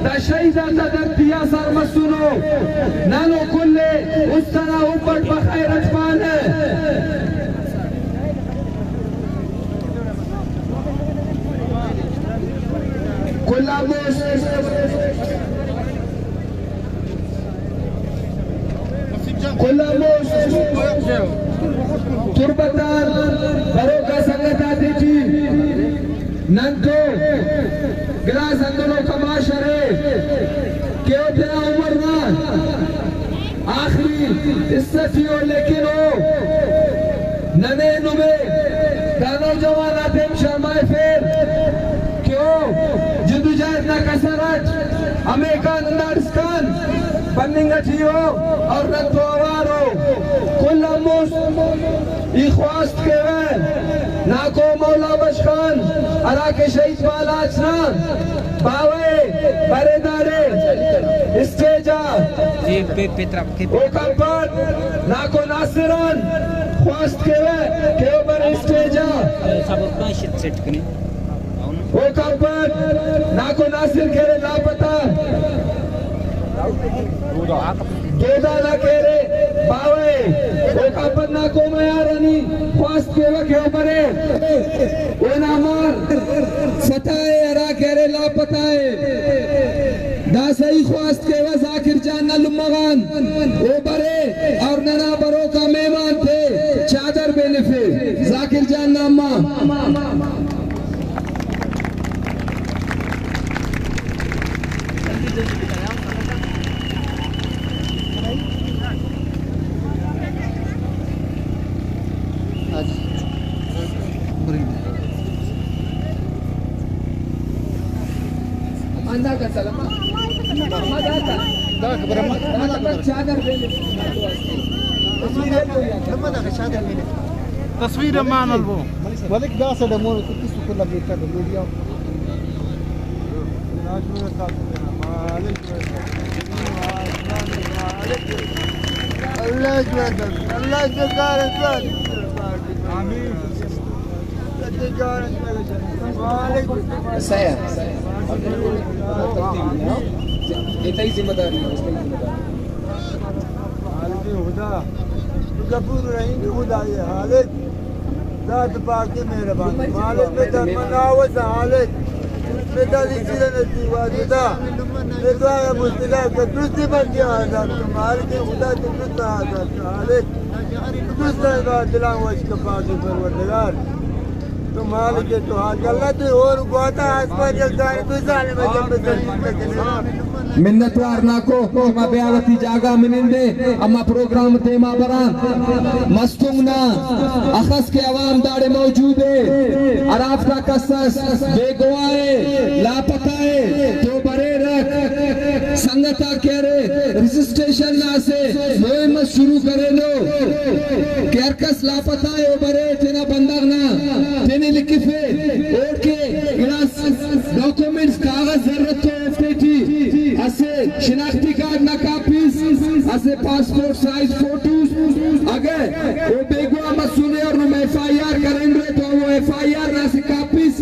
دا شہید آتا دھرتی آ سر مسنو، نانو کل استنا اوپٹ بخیر اٹ پانہ۔ کل آموس کل آموس تربت آن بروکا سنگت آتے ٹی نن تو گلاس ہندنو کماش ارے کہ او تینا عمر نا آخری حصہ ٹی او، لیکن او ننے نمے دا نوجوان آتے ہم شرمائفیر کہ او جدوجہد نا کسر اٹ ہمے کان ہنداڑ اسکان بننگ اٹی او اور نن تو اوار او۔ کل آموس ای خواست کیوہ ناکو مولا بخش خان ہرا کہ شہید بالاچ نا باوہ ءِ، برے داڑے اسٹیج آ۔ اوکان پد ناکو ناصر آن خواست کیوہ کہ او برے اسٹیج آ۔ اوکان پد ناکو ناصر کہ ارے لاپتہ، دودا نا کہ ارے باوہ ءِ۔ اوکان پد ناکو میارانی خواست کیوہ کہ او برے اونا مار فتح ءِ ہرا کہ ارے لاپتہ ءِ۔ داسہ ای خواست کیوہ ذاکر جان نا لمہ غان او برے اور ننا بروکا مہمان تے چادر بینفے۔ ذاکر جان نا اماں۔ تصویر مان البو۔ ملک داسہ ڈمون کتی سکول لگیتا میڈیا۔ اللہ جوڑ کر، اللہ جوڑ کر۔ آمین۔ سیا۔ یہ تئی ذمہ داری ہے، اس کی ذمہ داری۔ خالق خدا، تو غفور رحیم خدا ہے، خالق۔ ذات پاک مہربان۔ مالک میں در مناوس خالق۔ میں در چیز نصیب واجدا۔ میں دعا مستلا کہ درستی بن کے آزاد۔ مالک خدا تو درست آزاد خالق۔ درست آزاد دلان وش کپاس پروردگار۔ تو مالک تو حق اللہ تو اور گواتا آسمان جل دار تو ظالم جب تکلیف۔ منتوار ناکو، شما بیا وتی جاگہ منندے، اما پروگرام دیما بران۔ مستونگ نا اخس کہ عوام داڑے موجود ہے، ہرافتا کس اس بیگواہ ہے، لاپتہ ہے، تو بریرک۔ سنگتا کہ ارے رجسٹریشن نا اسہ مہم اس شروع کرینو کہ ہر کس لاپتہ ہے او برے تینا بندغ نا تینے لکھفے، اوڑکہ گڑاس ڈاکومنٹس کاغذ ضرورت ءِ، اوفتے ٹی اسہ شناختی کارڈ نا کاپیز، اسہ پاسپورٹ سائز فوٹوز۔ اگہ او بیگواہ مسنے اور نم ایف آئی آر کرینرے تو او ایف آئی آر نا اسہ کاپیز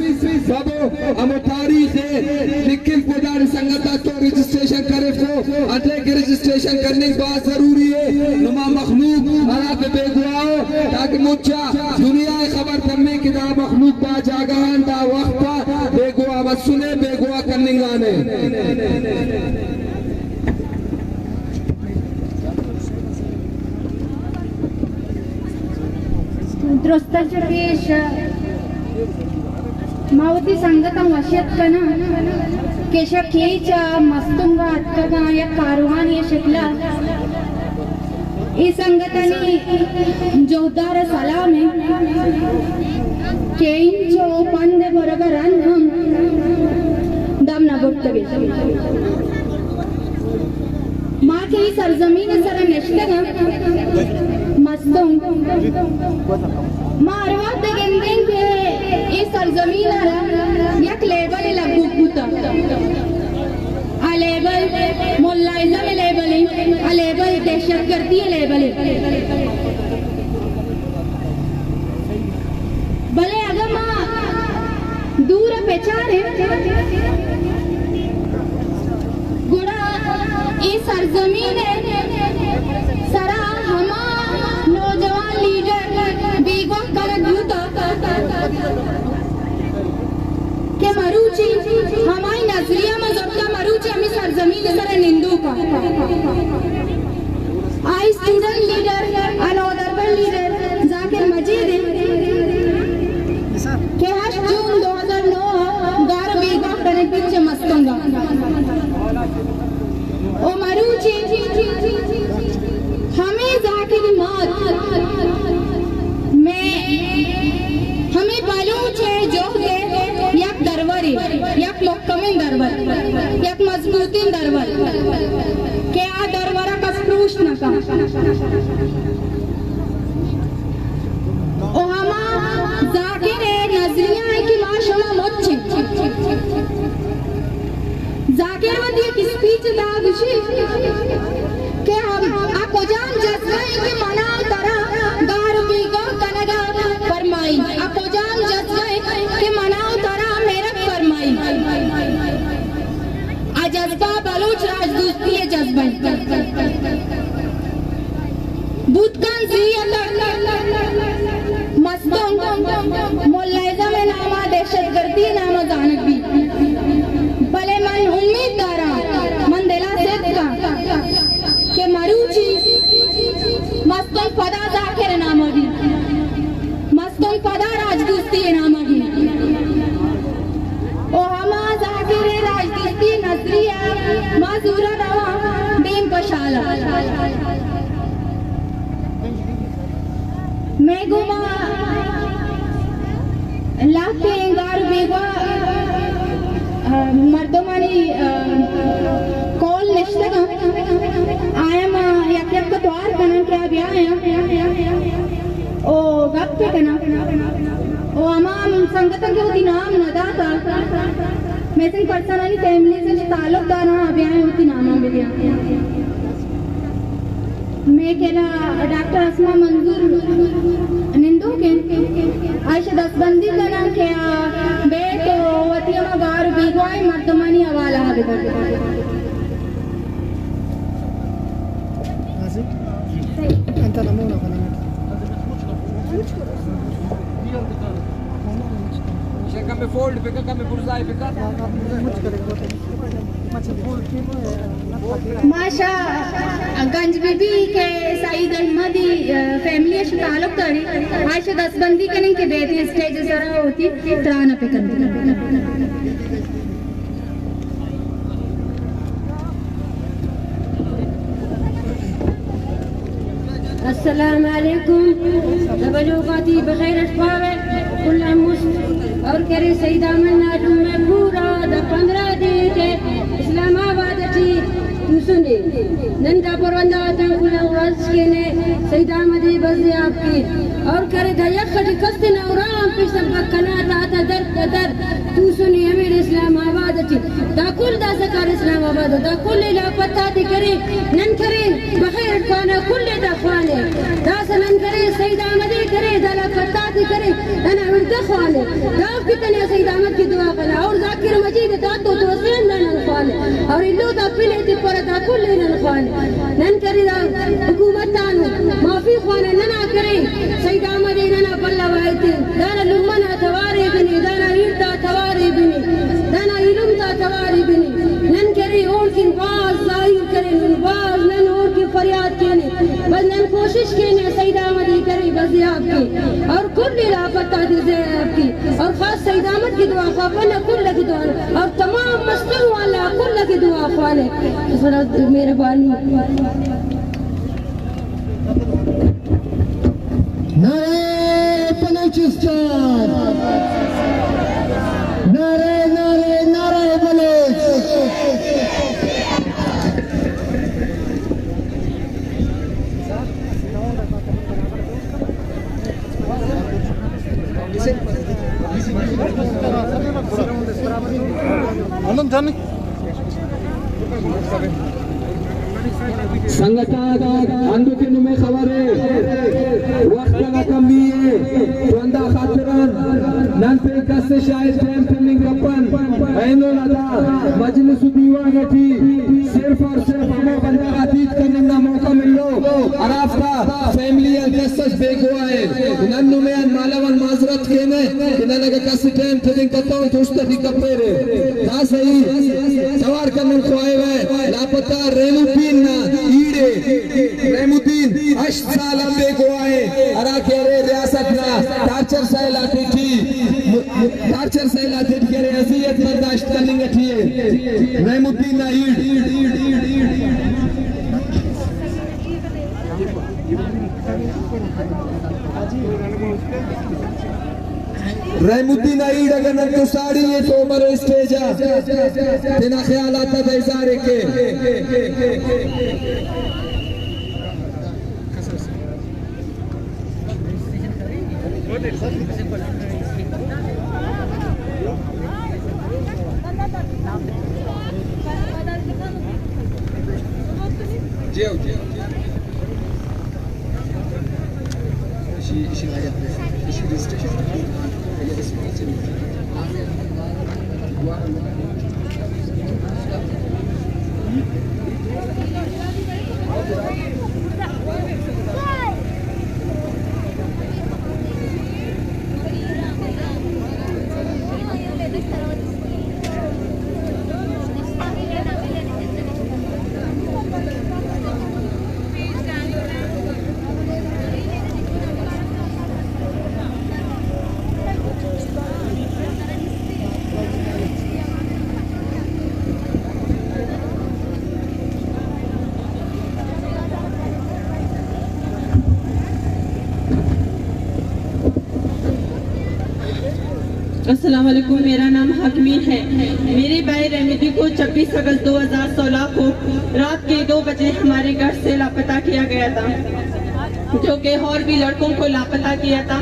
بابو ہمو تاریخ ءِ لکھفو، داڑے سنگت آتون رجسٹریشن کرفو۔ انتئے کہ رجسٹریشن کننگ بھاز ضروری ءِ، نما مخلوق ہرا کہ بیگواہ ءِ، تاکہ مچا دنیا ءِ خبر تمے کہ دا مخلوق دا جاگہ آن دا وخت آ بیگواہ مسنے، بیگواہ کننگانے۔ درست چہ پیش ما وتی سنگتاں وشیت کناں کہ شہ کیچ ءَ مستونگ ءَ اتکگاں یک کاروانی ءِ شکل ءَ۔ اے سنگتانی جہدار ءَ سلام انت کہ اینچو پند ءِ برگ ءَ رند ہم دم نہ برتگ انت۔ ما کہ اے سرزمین ءِ سرا نشتگ آں، مستونگ، ما ہر وھد ءَ گندیں کہ اے سرزمین ءَ را یک لیبلے لگوک بوتگ۔ آ لیبل ملائزم ءِ لیبل انت، آ لیبل دہشت گردی ءِ لیبل انت۔ بلے اگاں ما دور ءَ بچاریں، آئی اسٹوڈنٹ لیڈر، انودربر لیڈر ذاکر مجید انت کہ ہشت جون دو ہزار نو ء گار بیگواہ کنگ بیت چہ مستونگ ء۔ و مروچی ہمے ذاکر ء مات مئے ہمے بلوچ ء جہد ء یک درورے، یک مکمیں درور، یک مضبوطیں درور کہ آ درور ء کس پروش نہ کنت۔ و ہما ذاکر ء نظریہ ء کہ ما شما مچ ایں۔ ذاکر وتی یک اسپیچ ء تہا گوشی کہ ہم آ کجام جذبہ ایں کہ منا و ترا گار و بیگواہ کنگ ء فرمائی، آ کجام جذبہ ایں کہ منا و ترا میرک فرمائی۔ آ جذبہ بلوچ راجدوستی ء جذبہ ایں۔ بوت کنت سی ء تک مستونگ ملا اعظم ء نام ء دہشت گردی ء نام ء زانگ بیت، بلے من امیت داراں، من دل ء ستک آں کہ مروچی مستونگ پدا ذاکر ء نام ء بیت، مستونگ پدا راجدوستی ء نام ء بیت۔ و ہما ذاکر ء راجدوستی نظریہ ما زورا رواں دیم پہ شالا۔ مئے گوما لہتیں گار و بیگواہ، آ، مردمانی، آ، کال نشتگ انت۔ آیاں ما یک یک ء توار کناں کہ آ بیایاں۔ او گپ ء کناں۔ او ہما سنگتاں کہ وتی نام نہ داتا، مسنگ پرسنانی فیملیز اچ تعلق داراں، آ بیایاں وتی ناماں بدیاں۔ مئے کرا ڈاکٹر اسما منظور نندوک انت، آئی شہ دستبندی کناں کہ آ بیت و وتی ہما گار و بیگواہیں مردمانی حوالہ ء بدنت۔ ما شہ گنج بی بی کہ سعید احمدی، آ، فیملی اش تعلق داری، آئی شہ دستبندی کنیں کہ بیت اسٹیج سرا ہوتی ترانہ پہ کنت۔ السلام علیکم۔ دبلوکاتی بخیر اٹ پاوے کل ہم مست۔ اور کرے سعید احمد ناٹو میں پورا دا پندرہ دے تے اسلام آباد اٹی توسنے۔ نن کا پروندا آتاں کل ہم عرض کینے سعید احمد بزے آپ کی۔ اور کرے دا یک خٹی کستن اور ہم پیش سبق کنا تا تا در تا در توسنی امیر اسلام آباد اٹی۔ دا کل دا سکار اسلام آباد، دا کل لاپتہ تے کرے، نن کرے بخیر خوانا کل تا خوانے۔ دا سا نن کرے سعید احمد کرے، دا لاپتہ تے کرے، ننا ورد خوانے۔ دا کتنے سعید احمد کی دعا خوانا اور ذاکر مجید دا تو تو حسین دا نن خوانے۔ اور لو دا پلے تے پر دا کل نن خوانے۔ نن کرے دا حکومت آنو معافی خوانے، ننا کرے سعید احمد ننا بلہ وایتے۔ دانا لمہ نا توارے بنی، دانا ایرتا توارے بنی، دانا علم تا توارے بنی۔ نن کرے اوڑکن باز ظاہر کرے، نن باز نن اوڑکن فریاد کینے۔ بس نن کوشش کینے سعید احمد ای کرے بزیاب کی اور کل لاپتہ تے زیاب کی اور خاص سعید احمد کی دعا خواہ پنا کل کی دعا اور تمام مستر والا کل کی دعا خوانے۔ مہربانی۔ نعرہ بلوچستان، نعرہ، نعرہ، نعرہ بلوچ۔ سنگتاں، انو کہ نمے خبر ء وخت ء کمی ء، تو اندا خاطران نن پہ کس شاید ٹائم پننگ کپن۔ اینو لدا مجلس و دیوان اٹی صرف اور صرف ہمو بندغ آتیت کننگ نا موقع ملو، ہرافتا فیملی آن کس اس بیگواہ ء۔ نن نمے آن مالو آن معذرت کینہ کہ نن اگہ کس ٹائم تدینگ کتون تو است ٹی کپیرے۔ داسہ ای توار کننگ خواہوہ لاپتہ ریلو پین نا سیل آتیٹی، ٹارچر سیل آتیٹی کرے اذیت برداشت کننگ اٹی ءِ۔ رحم الدین نائیڈ۔ رحم الدین نائیڈ اگر نن تو ساڑی ءِ تو برو اسٹیج آ، تینا خیالات آتا اظہار ءِ کے۔ السلام علیکم، میرا نام حکمی ہے۔ میرے بھائی رحمدی کو چھبیس اگست دو ہزار سولہ کو رات کے دو بجے ہمارے گھر سے لاپتہ کیا گیا تھا، جو کہ اور بھی لڑکوں کو لاپتہ کیا تھا۔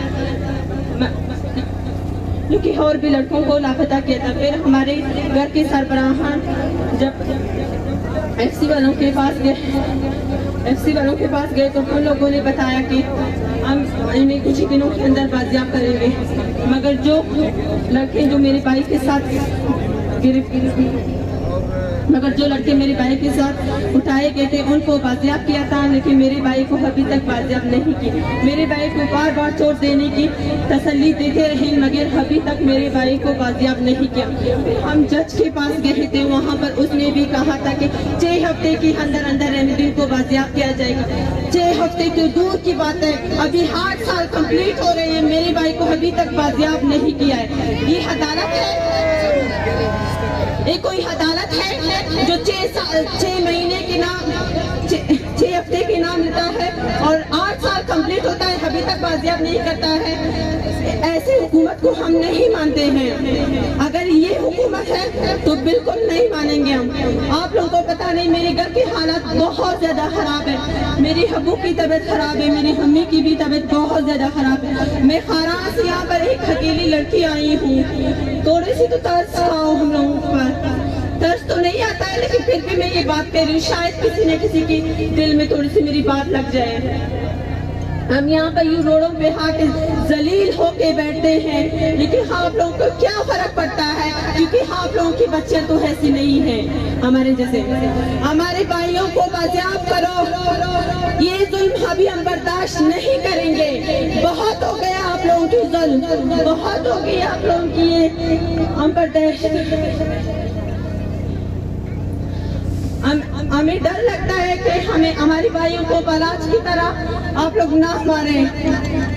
جو کہ اور بھی لڑکوں کو لاپتہ کیا تھا۔ پھر ہمارے گھر کے سربراہان جب ایف سی والوں کے پاس گئے، ایف سی والوں کے پاس گئے تو ان لوگوں نے بتایا کہ ہم انہیں کچھ ہی دنوں کے اندر بازیاب کریں گے، مگر جو لڑکے جو میرے بھائی کے ساتھ گرفت مگر جو لڑکے میرے بھائی کے ساتھ اٹھائے گئے تھے، ان کو بازیاب کیا تھا، لیکن میرے بھائی کو ابھی تک بازیاب نہیں کیا۔ میرے بھائی کو بار بار چوٹ دینے کی تسلی دیتے رہے، مگر ابھی تک میرے بھائی کو بازیاب نہیں کیا۔ پھر ہم جج کے پاس گئے تھے، وہاں پر اس نے بھی کہا تھا کہ چھ ہفتے کے اندر اندر رحمدین کو بازیاب کیا جائے گا۔ چھ ہفتے تو دور کی بات ہے، ابھی آٹھ سال کمپلیٹ ہو رہے ہیں، میرے بھائی کو ابھی تک بازیاب نہیں کیا ہے۔ یہ عدالت ہے؟ یہ کوئی عدالت ہے جو چھ سال، چھ مہینے کے نام، چھ، چھ ہفتے کے نام لیتا ہے اور آٹھ سال کمپلیٹ ہوتا ہے، ابھی تک بازیاب نہیں کرتا ہے؟ ایسی حکومت کو ہم نہیں مانتے ہیں۔ اگر یہ حکومت ہے تو بالکل نہیں مانیں گے ہم۔ آپ لوگوں کو پتہ نہیں، میرے گھر کے حالات بہت زیادہ خراب ہے۔ میری ابو کی طبیعت خراب ہے، میری امی کی بھی طبیعت بہت زیادہ خراب ہے۔ میں خاران سے یہاں پر ایک اکیلی لڑکی آئی ہوں، تھوڑی سی تو ترس کھاؤ ہم لوگوں پر۔ ترس تو نہیں آتا ہے، لیکن پھر بھی میں یہ بات کہہ رہی ہوں، شاید کسی نہ کسی کے دل میں تھوڑی سی میری بات لگ جائے۔ ہم یہاں پر یوں روڈوں پہ آ کے ذلیل ہو کے بیٹھتے ہیں، لیکن آپ لوگوں کو کیا فرق پڑتا ہے؟ کیونکہ آپ لوگوں کی بچیاں تو ایسی نہیں ہیں ہمارے جیسے۔ ہمارے بھائیوں کو بازیاب کرو، یہ ظلم ابھی ہم برداشت نہیں کریں گے۔ بہت ہو گیا آپ لوگوں کی ظلم، بہت ہو گئی آپ لوگوں کی یہ، ہم برداشت ہم، ہمیں ڈر لگتا ہے کہ ہمیں، ہمارے بھائیوں کو بالاچ کی طرح آپ لوگ نہ ماریں۔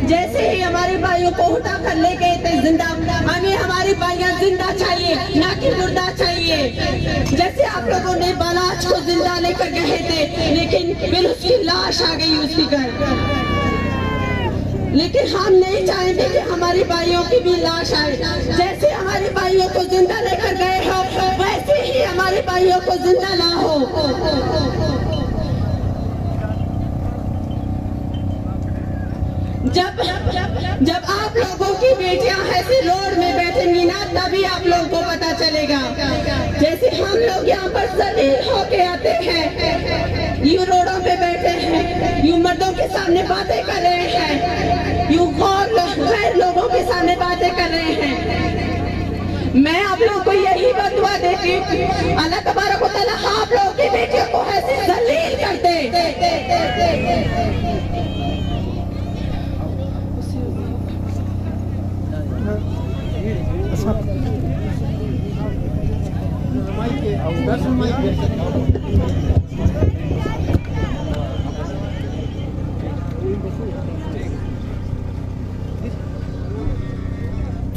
جیسے ہی ہمارے بھائیوں کو اٹھا کر لے گئے تھے زندہ، ہمیں ہمارے بھائیاں زندہ چاہیے، نہ کہ مردہ چاہیے۔ جیسے آپ لوگوں نے بالاچ کو زندہ لے کر گئے تھے، لیکن پھر اس کی لاش آ گئی اس کے گھر۔ لیکن ہم نہیں چاہیں گے کہ ہمارے بھائیوں کی بھی لاش آئے۔ جیسے ہمارے بھائیوں کو زندہ لے کر گئے ہو، ویسے ہی ہمارے بھائیوں کو زندہ لاؤ۔ جب، جب آپ لوگوں کی بیٹیاں ایسے روڈ میں بیٹھیں گی نا، تبھی آپ لوگوں کو پتا چلے گا۔ جیسے ہم لوگ یہاں پر ذلیل ہو کے آتے ہیں، یوں روڈوں پہ بیٹھے ہیں، یوں مردوں کے سامنے باتیں کر رہے ہیں، یوں غور، غیر لوگوں کے سامنے باتیں کر رہے ہیں۔ میں آپ لوگوں کو یہی بددعا دیتی ہوں، اللہ تبارک و تعالیٰ آپ لوگوں کی بیٹیوں کو ایسے ذلیل کر دے۔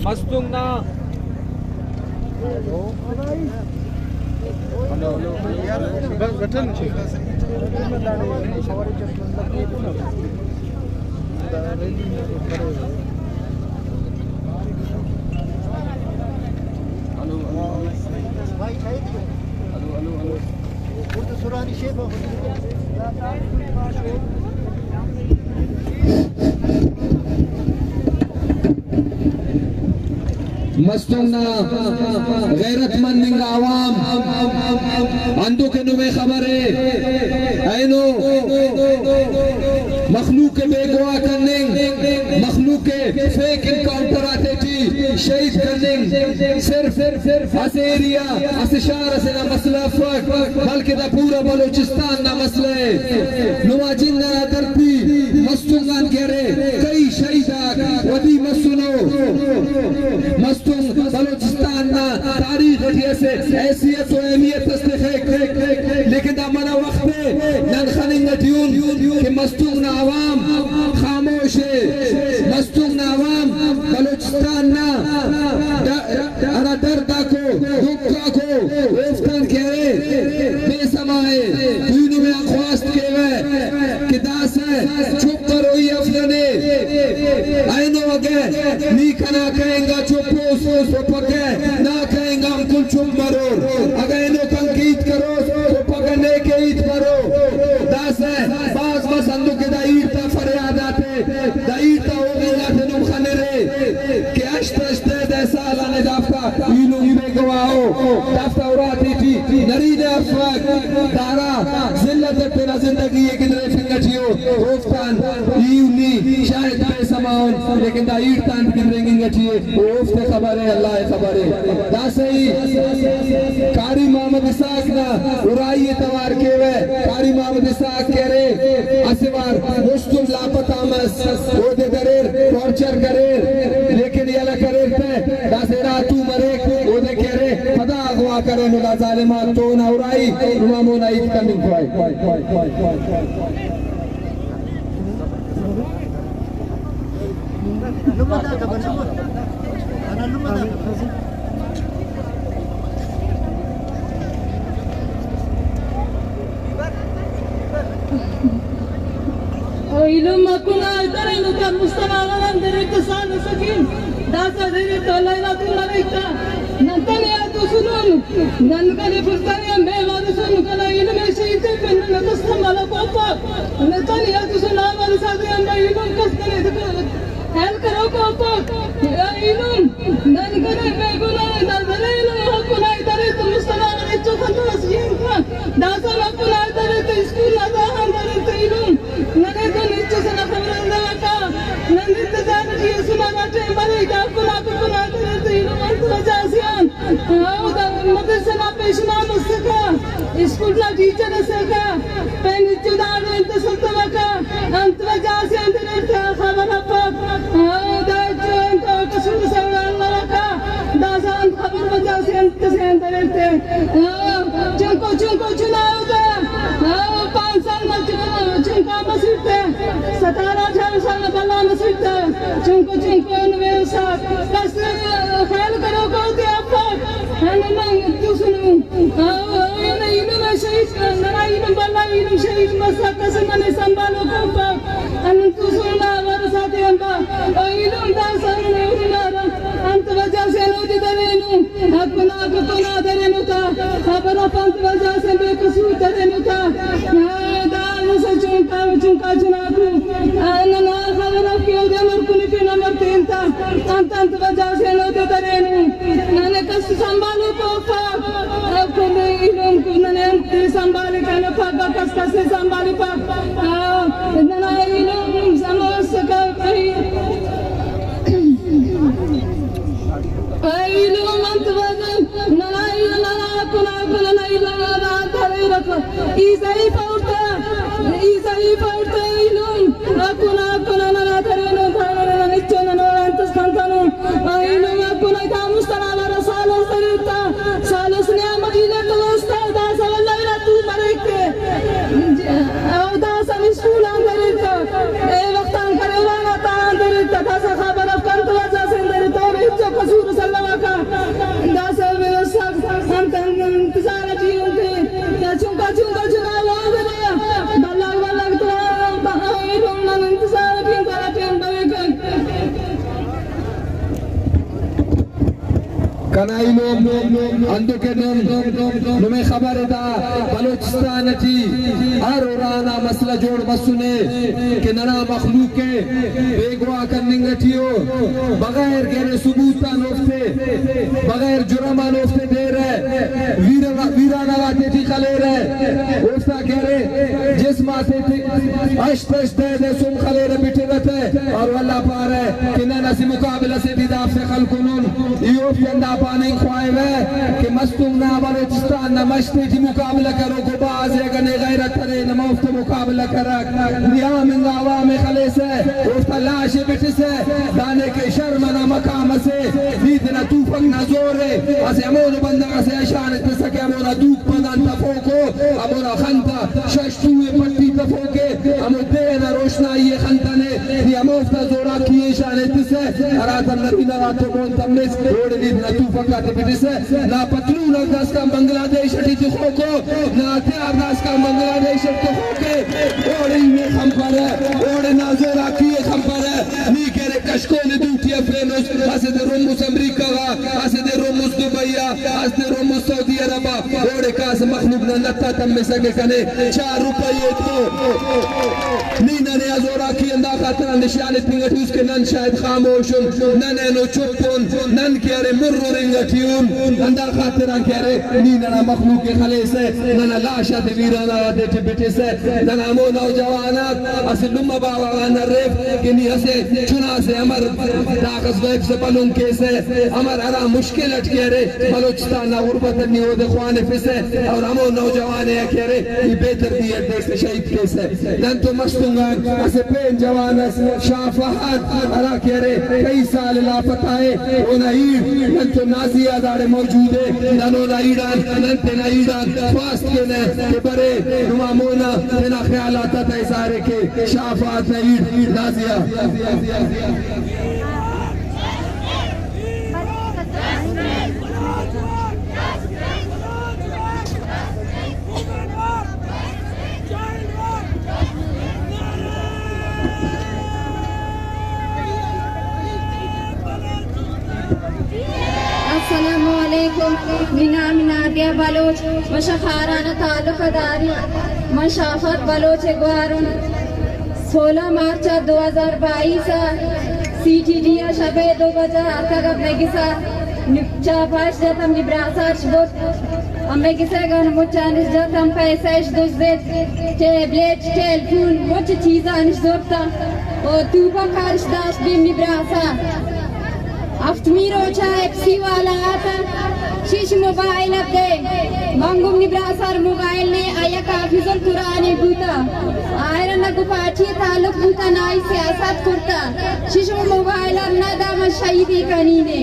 مستونگ نا مستونگ نا غیرت مند انگا عوام، ہندو کہ نمے خبر ہے، اینو مخلوق بیگواہ کننگ، مخلوق فیک انکاؤنٹر آتے ٹی شہید کننگ، صرف اسہ ایریا، اسہ شہر اسے نا مسئلہ افک، بلکہ دا پورا بلوچستان نا مسئلہ ہے۔ نما جند انا دھرتی مستونگ آن کہ ارے، کئی شہید آک ودی مسنو۔ مستونگ بلوچستان نا تاریخ ٹی اسہ حیثیت و اہمیت اس تخک، لیکن دا منہ وخت ءِ نن خننگ ٹی اُن کہ مستونگ نا عوام خاموش ءِ، مستونگ نا عوام بلوچستان نا د-، ہرا درد آکو، دکھ آکو، اوفتان کہ ارے بے سما ءِ۔ دوئی نمے آن خواست کیوہ کہ داسہ چپ بروئی اف ننے۔ اینو اگہ نی کنا کہینگا چپ اُس تو پگہ نا کہینگا ہم کل چپ مرور۔ اگہ اینو تنقید کروس تو پگہ نے کہ ہیت مرو۔ داسہ باز بس ہندن کہ دا ایڑ تا فریاد آتے، دا ایڑ تا ہوغنگ آتے نم خنرے کہ ہشت ہشت دہ دہ سال آنے دافتا ایلم بیگواہ ءُ، دافتا اراتے ٹی نرینہ افک، دارا ذلت ءِ تینا زندگی ءِ گدریفنگ ٹی ءُ، اوفتان ای انی شاید بے سما اُن، لیکن دا ایڑ تان گدرینگنگ ٹی ءِ، او اوفتے خبر ءِ، اللہ ءِ خبر ءِ۔ داسہ ای قاری محمد اسحاق نا ارائی ءِ توار کیوہ، قاری محمد اسحاق کہ ارے اسہ وار مستونگ لاپتہ مس، اودے دریر، ٹارچر کریر، لیکن یلہ کریر تہ داسہ ارا تو مریک، اودے کہ ارے پدا اغوا کرینو دا ظالم آک، تو اونا ارائی نما مونا ہیت کننگ خواہی۔ او ایلم اکن آ درینو تا مستمع آوان درے تا سال سکین داسا درے تا اللہ نا تو مریک تا نن تنے آ تو سنون نن کنے فرزانے ہم بے وارث سن کنا ایلم شہید پن نن کستم والا کوپا نن تنے آ تو سنا وارث آتے ہم ایلم کس کنے ہیل کروکو پک، یا ایلم، نن کنے بے گناہ، نن درے ایلم، حق نائی درے تو مستمع نن چو خندوس جین کن، داسا حق نائی درے تو اسکول نا داہان درے تو ایلم، ننے تو نچو سنا خبر اندوکا، نن انتظار ٹی اسنا نا ٹیم برے، دا حق نا حق نائی درے تو ایلم، انت وجہ سیان۔ او دا مدرسہ نا پیشنا مسکہ، اسکول نا ٹیچر اسکہ، پین ہچو داڑو انت سلتوکہ، انت وجہ سے انت ریٹ خبر افک۔ او دا ہچو انت قصور سوال لوکا، دا سا انت خبر وجہ سے انت سے انت ریٹ۔ او چنکو چنکو چناؤ دا، او پانچ سال نا چنکا مسیٹ تے، ستارہ اٹھارہ سال نا بلا مسیٹ تے، چنکو چنکو انویسا، کس خیال کرو کو تے افک۔ ہنو من تو سنو۔ او، او، ننا ایلم شہید، ننا ایلم بلا ایلم شہید مسا کس ننے سنبھالو کوپا۔ ہنو تو سنو نا ورساتے ہم با۔ او ایلم دا سن نے ارنارا۔ انت وجہ سے نو دی درینو۔ حق نا حق تو نا درینو تا۔ خبر اف انت وجہ سے بے قصور درینو تا۔ ہاں، دا مسا چونکا، چونکا چناکو۔ آ، ننا خبر اف کہ او دے مر کنی پہ نمر تینتا۔ انت انت وجہ سے نو دے درینو۔ ننے کس سنبھالو کوپا۔ اب کل ایلم کو ننے انت سنبھالی کنے پاگا کس کس سنبھالی پاگ۔ آ، ننا ایلم سموس کا کئی۔ ایلم انت وزن، ننا ایلم ننا کنا کنا ایلم ننا تھرے رکھ۔ ای ضعیف عورت، ای ضعیف عورت ایلم، اکنا اکنا ننا تھرے نو تھرے ننا نچو ننو انت سنتنو۔ ایلم اکنا دا مسترا ورا سالس دریتا، سالس نیا مدینہ تو استا دا سوال لگا تو مریک۔ او دا سب اسکول اندر تا، اے وقت ان کرے وانا تا اندر تا، دا سا خبر اف کنت وجہ سے اندر تو ریچو لوم، انتو کہ نم، نمے خبر دا بلوچستان ٹی ہر ارانا مسئلہ جوڑ مسنے کہ ننا مخلوق ء بیگواہ کننگ ٹی ء، بغیر گرے ثبوت آن اوفتے، بغیر جرم آن اوفتے دیرہ، ویران-، ویرانہ غاتے ٹی خلیرہ، اوفتا گرے جسم آتے ٹی ہشت ہشت دہ دہ سم خلیرہ بٹرہ تہ، اور واللہ پارہ کہ نن اسہ مقابلہ سے ٹی دافتے خلکنن۔ ای اوفتے ہندا پاننگ خواہوہ کہ مستونگ نا بلوچستان نا مش تیٹی مقابلہ کروکو بھاز ء، اگہ نے غیرت ارے نما اوفتے مقابلہ کرک۔ نی عام انگا عوام ء خلیسہ، اوفتا لاش ء بٹسہ، دانے کہ شرم انا مقام اسے، نی تینا توفک نا زور ء اسہ ہمونو بندغ اسے اشان اتسہ کہ ہمونا دوک پدان تفوکو، ہمونا خن تا شش تو ء پٹی تفوکے، ہمو دے ئنا روشنائی ء خنتنے، نی ہموفتا زوراکی ء شان ایتسہ، ہراتم نرینہ غاتون مون تمس، اوڑے نی تینا توفک آتے بٹسہ، نا پتلون آک داسکان بنگلہ دیش اٹی تخوکو، نا ہتھیار داسکان بنگلہ دیش اٹ تخوکے، اوڑے ای مے خمپرہ، اوڑے نا زوراکی ء خمپرہ، نی کہ ارے کشکول دوٹی افرینس، اسہ دے رمس امریکہ غا، اسہ دے رمس دبئی آ، اسہ دے رمس سعودی عرب آ، اوڑے کاس مخلوق نا لتا تمسہ کہ کنے چار روپے ایتو۔ نی ننے آ زوراکی ہندا خاطران نشان ایتنگ اٹی اس کہ نن شاید خاموش ان، نن اینو چپ ان، نن کہ ارے مر رنگ اٹی ان، ہندا خاطران کہ ارے نی ننا مخلوق ء خلیسہ، ننا لاش آتے ویرانہ غاتے ٹی بٹسہ، ننا ہمو نوجوان آک اسہ لمہ باوہ غان ہرف کہ نی اسہ چنا سے امر داخس ویب سے پلنگ کیسہ، امر ہرا مشکل اٹ کہ ارے بلوچستان نا غربت اٹ نی اودے خوانفسہ، اور ہمو نوجوان ء کہ ارے ای بے تربیت دیسہ شہید کیسہ۔ نن تو مستونگ آن اسہ پین جوان اس شاہ فہد ہرا کہ ارے کئی سال لاپتہ ء، اونا ایڑ نن تو نازیہ داڑے موجود ء، نن اونا ایڑان، نن تینا ایڑان خواست کینہ کہ برے نما مونا تینا خیالات آتا اظہار ء کے۔ شاہ فہد نا ایڑ نازیہ۔ السلام علیکم، منی نام نادیہ بلوچ، من شہ خاران ء تعلق داری، من شاہ فہد بلوچ ء گوارن۔ سولہ مارچ دو ہزار بائیس ء سی ٹی ڈی ء شپ ء دو بجہ اتکگ ات مئے گس ء، چاپاش جت ہم نی براساش برت، ہمے گس ء گن مچانش جت ہم پیسہ اش دزت، ٹیبلیٹ، ٹیلیفون، مچ چیزانش زرت و توپک آرش داشت بیم نی براسا۔ ہفتمی روچا ایف سی والا آتا، شیش موبائل ات دے۔ من گم نی براسار موبائل نے، آیا کافی زل قرآن بوتا۔ آئرا نہ گو پارٹی تعلق بوتا، نہ ہی سیاست کرتا۔ شیش موبائل ار نہ دا من شہیدی کنی نے۔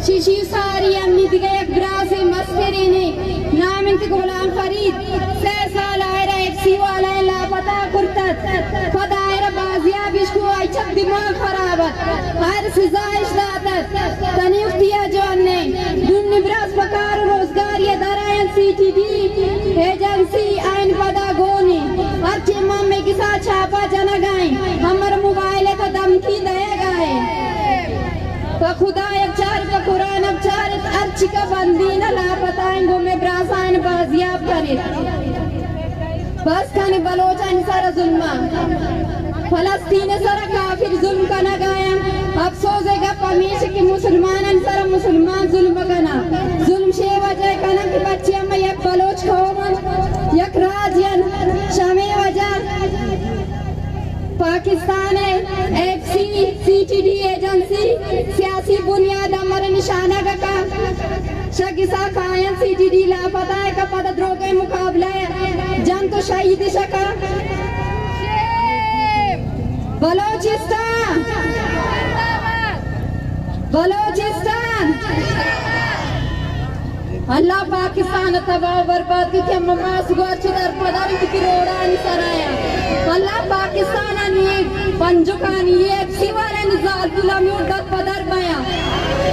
شیشی ساری ہم نی دیگہ یک براسے مسترے نے۔ نام انت غلام فرید۔ سئے سال آئرا ایف سی والا ء لاپتہ کرتت۔ پدا آئرا بازیاب اش کو، آئی چپ دماغ خراب ات۔ آئرا سزا اش داتت۔ تنی اختی ء جوان نے۔ دن براس پکار و روزگاری ء درائیں سی ٹی ڈی ایجنسی آئین پدا گونی۔ ہر ٹیم ہم میں کسا چھاپا جنگائیں۔ ہمر موبائل ء تو دھمکی دئیگ ء۔ پہ خدا ء بچار، پہ قرآن ء بچار، ہرچی کہ بندین ء لاپتہ انت، گوں مئے براساں بازیاب کن ات۔ بس کن بلوچانی سر ء ظلم ء۔ فلسطین ء سر ء کافر ظلم کنگ ء انت۔ افسوز ء گپ ہمیش کہ مسلمانانی سر ء مسلمان ظلم کن انت۔ ظلم شے وجہ کن انت کہ بچے ہم یک بلوچ قوم انت، یک راج انت، شمے وجہ پاکستان ء F C, C T D agency سیاسی بنیاد امر نشانگ کا شگسا کائن سی ٹی ڈی لاپتہ ء کا پد دروگ ء مقابلہ ء جنت و شہید شکا۔ بلوچستان، بلوچستان۔ اللہ پاکستان ء تباہ و برباد کت کہ ہم ماس گوار چو در پدر انت کہ روڈانی سرا یا۔ اللہ پاکستان ء نی پنجکانی ایف سی والے نی زال پولا میور در پدر بیا۔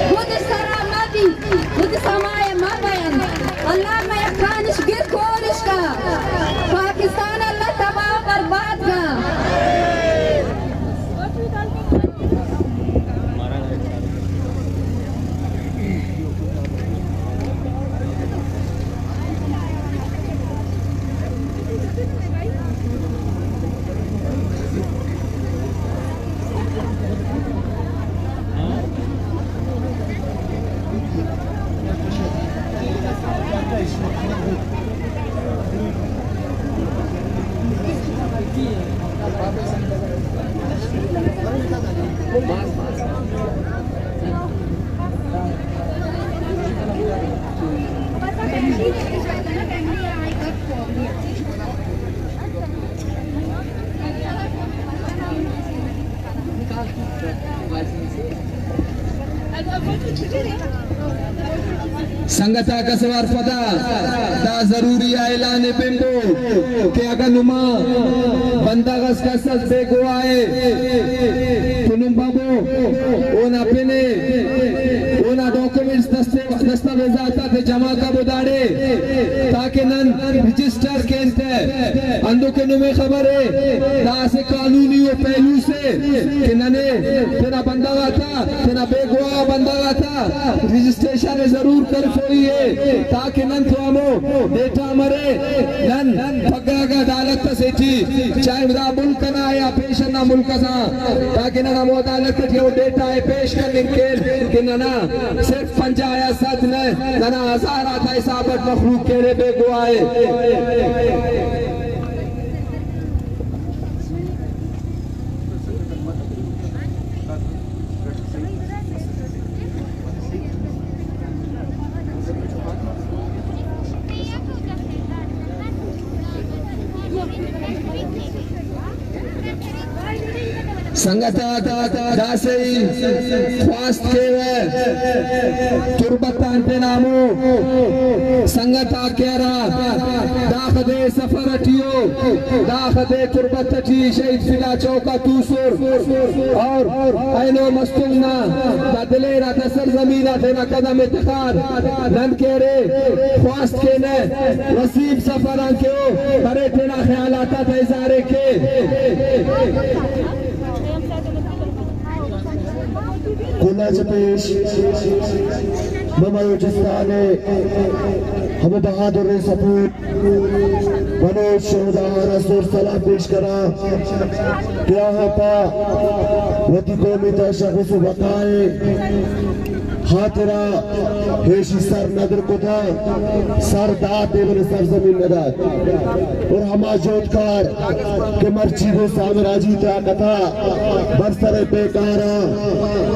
خود سرا مبی، خود سمایا مبین۔ اللہ مئے کانش گر کورش کا۔ پاکستان اللہ تباہ و برباد کا۔ سنگت ءَ کس وار پدا دا ضروری اعلان بمبو کہ اگاں نما بندغ اس کس اس بیگواہ اے تو نم بابو اونا پنے اونا ڈاکومنٹس دستے دستاویزات آتے جمع کبو داڑے تاکہ نن رجسٹر کینتے۔ ہندو کہ نمے خبر اے دا اسہ قانونی و پہلو سے کہ ننے تینا بندغ آتا تینا بیگواہ بندغ آتا رجسٹریشن ضرور کرفوئی اے تاکہ نن تو ہمو ڈیٹا مرے نن پگہ اگہ عدالت اسے ٹی چاہے دا ملک انا یا پیش انا ملک اساں تاکہ نن ہمو عدالت ٹی ہمو ڈیٹا ءِ پیش کننگ کین کہ ننا صرف پنجاہ یا صد نہ، ننا ہزار آتا حساب اٹ مخلوق کیڑے بیگواہ ءِ۔ سنگت آک داسہ ای خواست کیوہ تربت آن تینا ہمو سنگت آک کہ ہرا داخہ دے سفر اٹی او، داخہ دے تربت اٹی شہید فدا چوک آ توسر اور اینو مستونگ نا دا دلیر آتا سرزمین آ تینا قدم ءِ تخار۔ نن کہ ارے خواست کینہ نصیب سفر آن کہ او برے تینا خیالات آتا اظہار ءِ کے۔ کل آن چہ پیش من بلوچستان ءِ ہمو بہادریں سپوت بلوچ شہدا آرا سور سلام پیش کناں کہ آہاں پہ وتی قومی تشخص و بقا ءِ خاطرا ایشی سر ندر کتا، سر دات ءِ بلے سرزمین ندات۔ اور ہما جہدکار کہ مرچی گوں سامراجی طاقتا بر سر پیکارا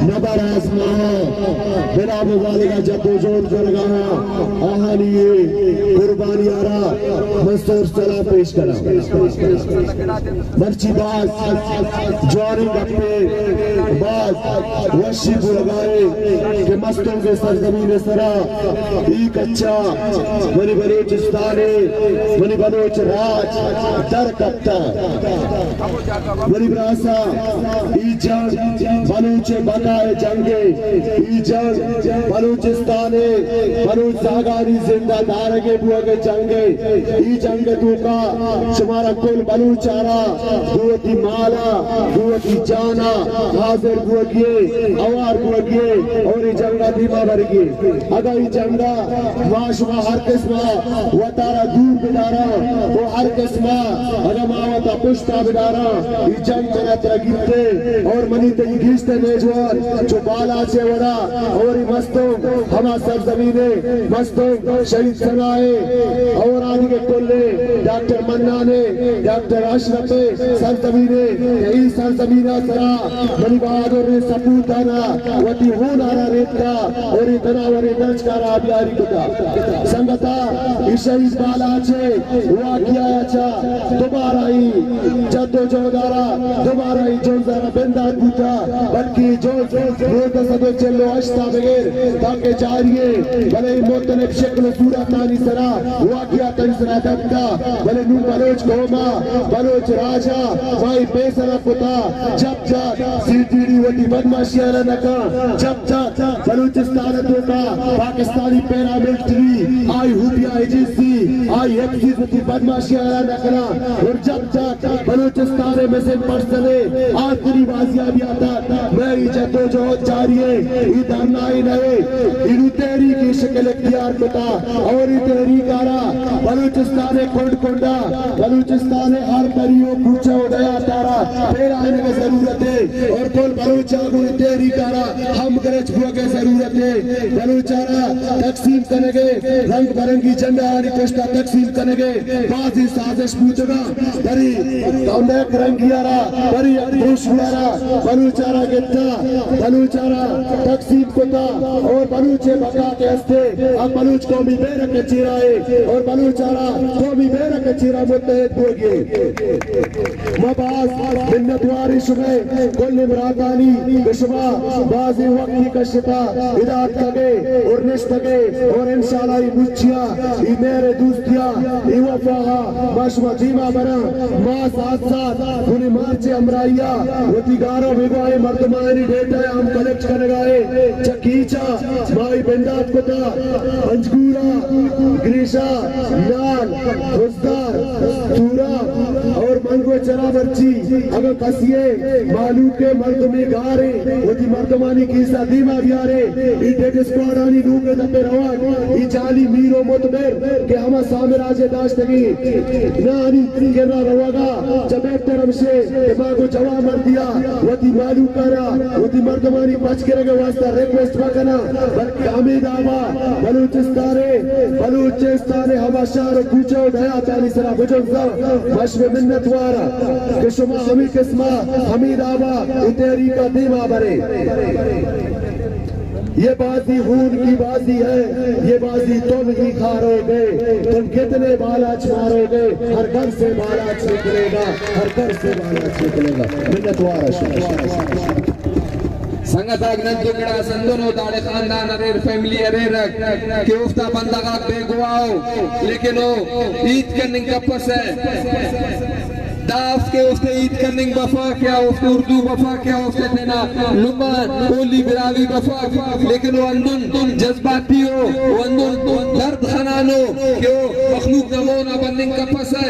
نبر آزماہاں بلا مبالغہ جدوجہد کنگاہاں، آہانی اے قربانی آرا من سور سلام پیش کناں۔ مرچی باز جوانیں گپے، باز وشی بوگائے کہ مستونگ سرزمین سرا ای کچا منی بلوچستان، منی بلوچ راج در کپتا۔ منی براسا، ای جنگ بلوچ بقا ءِ جنگ ءِ، ای جنگ بلوچستان ءِ بلوچ زاگانی زندہ دارگ ءِ بوگ ءِ جنگ ءِ۔ ای جنگ ءِ توکا شمارا کل بلوچ آرا گوں وتی مالا، گوں وتی جانا حاضر بوگی ءِ، اوار بوگی ءِ اور ای جنگا دیما برگی ءِ۔ اگاں ای جنگا ما شما ہر قسم وتارا دور بداراں و ہر قسم اگاں ما وتا پشتا بداراں، ای جنگ منا ترا گیتے اور منی تئی گیشتر نوجوان چو بالاچ ءِ وڑا اور ای مستونگ ہما سرزمین ءِ مستونگ شہید ثنا ءِ اور آدگہ کل ءِ ڈاکٹر منان ءِ، ڈاکٹر اشرف ءِ سرزمین ءِ، ای سرزمین ءِ سرا منی بہادر سپوتانا وتی ہون آرا ریتکا اور ای تناور درچکارا آبیاری کتا۔ سنگتا، ای شہید بالاچ ءِ واقعہ ءَ چا دوبارہ ای جد و جہد آرا، دوبارہ ای جنز آرا بندات بوتا، بلکہ ای جنز نوزدہ سد و چل و ہشت آ بغیر تاکہ جاری ءِ، بلے ای مختلف شکل و صورتانی سرا واقعہ تئی سرا دنتا، بلے نوں بلوچ قوما، بلوچ راجا ما ای فیصلہ کتا، جب جا سی ٹی ڈی وتی بدمعاشی آرا نکا، جب جا بلوچستان ءِ توکا پاکستانی پیراملٹری، آئی خفیہ ایجنسی، آئی ایف سی وتی بدمعاشی آرا نکنا اور جب تک بلوچستان ءِ مسنگ پرسن ءِ آخری بازیابی آ تک مئے ای جدوجہد جاری ءِ، ای دھرنا ءِ نہ ءِ، ای نوں تحریک ءِ شکل اختیار کتا اور ای تحریک آرا بلوچستان ءِ کنڈ کنڈا، بلوچستان ءِ ہر دری و کوچہ و دیہات آرا پھیلائینگ ءِ ضرورت ءِ اور کل بلوچ آگوں اے تحریک ءَ را ہمگرنچ بوگ ءِ ضرورت اِنت۔ بلوچ ءَ را تقسیم کنگ ءِ، رنگ برنگی جھنڈا آنی پشت ءَ تقسیم کنگ ءِ بازیں سازش بوتگ اَنت، بلے یک رنگی ءَ را، بلے یک دروشمی ءَ را بلوچ ءَ را گپتا، بلوچ ءَ را تقسیم کتا اور بلوچ ءِ بقا کہ ہستے، اب بلوچ قومی بیرک ءِ چیرا اِنت اور بلوچ ءَ را قومی بیرک ءِ چیرا متحد بوگی اِنت۔ ما باز منتوار ایں شمئے کل براتانی کہ شما بازیں وقتی کشتا ادا اتکگے اور نشتگے اور انشاءاللہ اے مچیا، اے مہر دوستیا، اے وفاہا ما شما دیما براں۔ ما ساتھ ساتھ گونی مارچ ءِ ہمراہیا وتی گارا بیگواہیں مردمانی ڈیٹا ہم کلیکٹ کنگا ایں۔ چہ کیچا ما اے بندات کتا، پنجگورا، گریشا، نال، خضدار، تورا اور منگو چرا مرچی اگاں کسی ءِ مہلوک ءِ مردمے گارے، وتی مردمانی کیسا دیما بیارے، اے ڈیڈ اسکواڈانی لوگ ءِ دپ ءَ روگ، اے جعلی میر و متبر کہ ہما سامراج ءَ داشتگی، نہ آنی کرا روگا، چہ بہتر ہمشے کہ ما گوں جوان مردیا وتی مہلوک ءَ را وتی مردمانی پچ گرگ ءِ واسطہ ریکویسٹ مکناں، بلکہ ہمے دابا بلوچستان ءِ، بلوچستان ءِ ہما شہر و کوچہ و دیہاتانی سرا بجنزاں۔ ما شمئے منتوار آں کہ شما ہمے قسما ہمے دابا اے تحریک ءَ دیما برے۔ یہ بازی خون کی بازی ہے، یہ بازی تم ہی ہاروگے، تم کتنے بالاچ ماروگے، ہر گھر سے بالاچ نکلے گا، ہر گھر سے بالاچ نکلے گا۔ منتوار آں شمئے۔ سنگتاک، نن تو گڑا سندن و داڑے خاندان اریر، فیملی اریر کہ اوفتا بندغاک بیگواہ او، لیکن او ہیت کننگ کپسہ۔ دا افتے اوفتے ہیت کننگ بفا، کیا اوفتے اردو بفا، کیا اوفتے تینا لمہ بولی براہوئی بفا، لیکن او ہندن جذباتی او، او ہندن درد خنانو کہ او مخلوق نا مونا بننگ کپسہ۔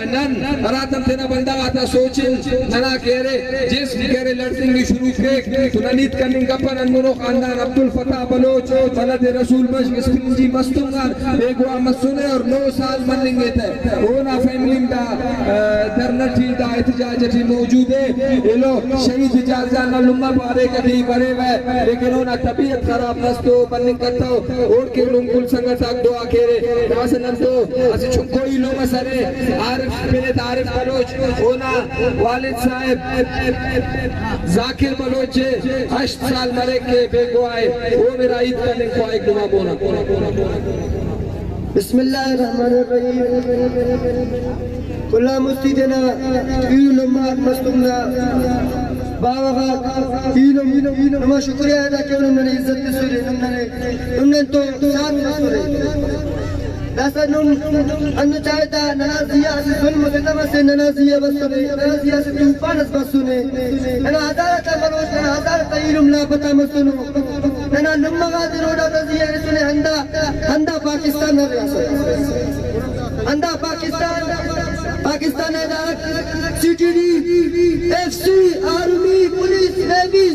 نن ہراتم تینا بندغ آتا سوچن ننا کہ ارے جسم کہ ارے لڑزنگ شروع کیک تو نن ہیت کننگ کپن۔ ہندنو خاندان عبدالفتاح بلوچ، ولد رسول بخش اسپنجی مستونگ آن بیگواہ مسنے اور نو سال مننگ ءِ تہ اونا فیملی دا، آ، دھرنا ٹی، دا احتجاج ٹی موجود ءِ۔ ایلو شہید اعجاز جان نا لمہ پارے کدی بریوہ، لیکن اونا طبیعت خراب مس تو بننگ کتو۔ اوڑکن نم کل سنگت آک دعا کیرے۔ داسہ نن تو اسہ چنکو ایلم اس ارے، عارف، پنت عارف بلوچ، اونا والد صاحب ذاکر بلوچ ءِ ہشت سال مریک کہ بیگواہ ءِ، او میرا ہیت کننگ خواہک نما بونا۔ بسم اللہ الرحمن الرحیم۔ کلا مستی تینا ایلم آک مستونگ نا باوہ غاک ایلم، نما شکریہ ادا کیون، نم ننے عزت تسرے، نم ننے، نم نن تو ساتھ مسرے۔ داسہ نم انو چاہتا ننا زی آ اسہ ظلم و ستم اسے ننا زی آ بسنے، ننا زی آ اسہ طوفان اس بسنے۔ ننا ہزار تا بلوچ، ننا ہزار تا ایلم لاپتہ مسنو۔ ننا لمہ غاتے روڈ آتا زی آ رسنے، ہندا، ہندا پاکستان نا ریاست۔ ہندا پاکستان، پاکستان نا ادارہ، C T D, F C, army, police, navy,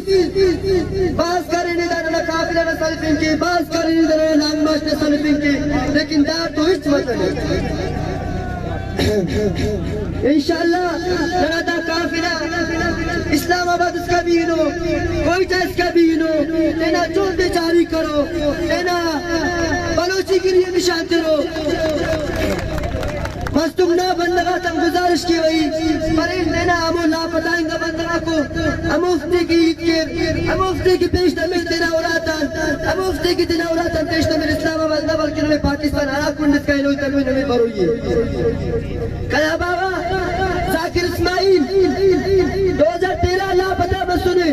باز کارے نے دا ننا قافلہ نا سلفنگ کے، باز کارے نے دا ننا لانگ مارچ نا سلفنگ کے، لیکن دا تو ہچ متنے۔ انشاءاللہ ننا دا قافلہ اسلام آباد اس کا بھی ہنو، کوئٹہ اس کا بھی ہنو، تینا جہد جاری کرو، تینا بلوچی گری نشان ترو۔ مستونگ نا بندغ آتان گزارش کیوئی، پرین تینا ہمو لاپتہ انگا بندغ آکو ہموفتے کہ ہیت کیر، ہموفتے کہ پیش دمیر تینا اُراتان، ہموفتے کہ تینا اُراتان پیش دمیر۔ اسلام آباد نہ بلکہ نمے پاکستان ہرا کنڈ اسکا ہنوئی تنوئی نمے بروئی اے۔ کیا بابا ذاکر اسماعیل دو ہزار تیرہ لاپتہ مسنے،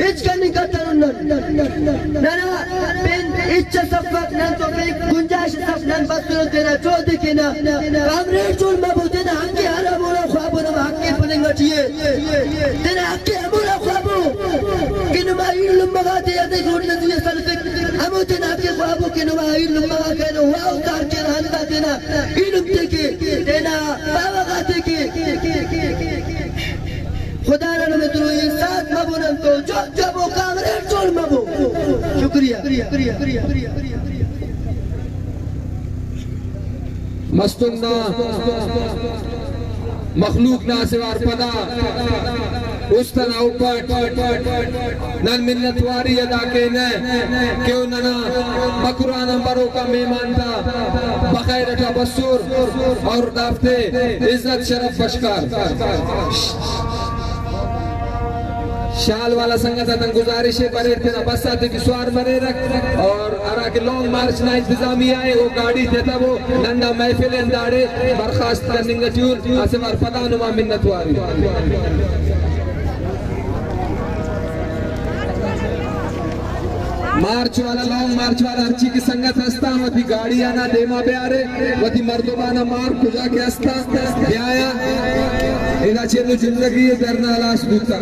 ہچ کننگ کتنن۔ ننا پین ہچ اس افک، نن تو پین گنجائش اس افک، نن بس تینا جہد ءِ کینہ۔ کامریڈ جوڑ مبو، تینا حق ءِ ہر ہموڑا خوابو، نما حق ءِ پننگ اٹی ءِ۔ تینا حق ءِ ہموڑا خوابو کہ نما ایلم لمہ غاتے ادے گوٹ نزی سلفک۔ ہمو تینا حق ءِ خوابو کہ نما ایلم لمہ غاک اینو واو کار کینہ، ہندا تینا ایلم تے کہ تینا باوہ غاتے کہ خدا نا نمے دروئی ساتھ مبو، نن تو جوڑ مبو، کامریڈ جوڑ مبو۔ شکریہ۔ مستونگ نا مخلوق نا اسہ وار پدا استن اوپٹ نن منتواری ادا کینہ کہ او ننا مکران بروکا مہمان تا بخیر اٹا بسر اور دافتے عزت شرف بشکار۔ شال والا سنگت آتاں گزارش ہے، بریر تینا بس آتے کہ سوار بریرک اور ہرا کہ لانگ مارچ نا انتظامیہ ہے، وہ گاڑی جتا وہ نندا محفل انداڑے برخاست کننگ ٹیون اسے بار پدا نما منتواری۔ مارچ والا، لانگ مارچ والا ہرچی کہ سنگت ہستاں، وتی گاڑی آنا دیما بیارے، وتی مردمانا مار کجا کہ ہستاں بیایا۔ ادا چلو زندگی دھرنا ہلاس بوتا۔